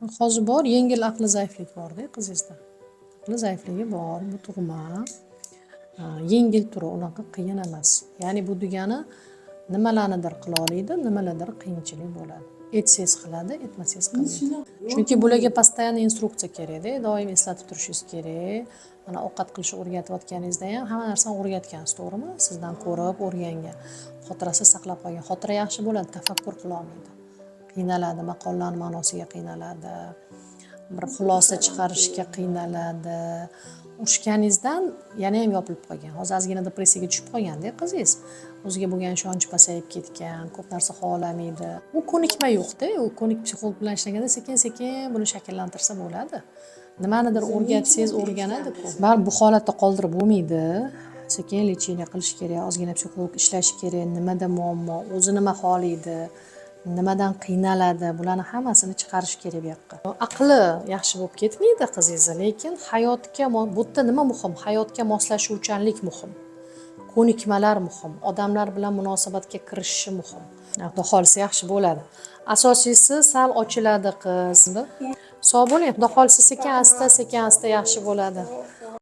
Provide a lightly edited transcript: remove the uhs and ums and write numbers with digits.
Hozir bor, yengil aqli zaiflik borda qizingizda. Aqli zaifligi bor, bu tug'ma. Ha, yengil turi, unaqa qiyin emas. Ya'ni bu degani nimalarnidir qila oladi, nimalardir qiyinchilik bo'ladi. Etsangiz qiladi, etmasangiz qilmaydi. Chunki bularga постоянно instruksiya kerakda, doim eslatib turishingiz kerak. Mana, ovqat qilishni o'rgatayotganingizda ham hamma narsani o'rgatgansiz, to'g'rimi? Sizdan ko'rib o'rgangan. Xotirasi saqlab qolgan. Xotira yaxshi bo'ladi, tafakkur qila olmaydi. Qiynaladi, maqollarni ma'nosiga qiynaladi. Bir xulosa chiqarishga qiynaladi. Urushganingizdan yana ham yopilib qolgan. Hozir ozgina depressiyaga tushib qolganda qizingiz. O'ziga bo'lgan ishonchi pasayib ketgan, ko'p narsa xohlamaydi. U ko'nikma yo'qda, u ko'nik psixolog bilan ishlaganda sekin-sekin buni shakllantirsa bo'ladi. Nimanidir o'rgatsangiz o'rganadi-ku. Baribir bu holatda qoldirib bo'lmaydi. Sekin лечение qilish kerak, ozgina psixolog ishlashi kerak, nimada muammo, o'zi nima xohlaydi, nimadan qiynaladi, bularni hammasini chiqarish kerak bu yoqqa. Aqli yaxshi bo'lib ketmaydi qizingizni, lekin hayotga bu yerda nima muhim? Hayotga moslashuvchanlik muhim. Ko'nikmalar muhim, odamlar bilan munosabatga kirishishi muhim. Xudo xohlasa, yaxshi bo'ladi. Asosiysi, sal ochiladi qiz. Sog' bo'ling. Xudo xohlasa, sekin asta, sekin asta yaxshi bo'ladi.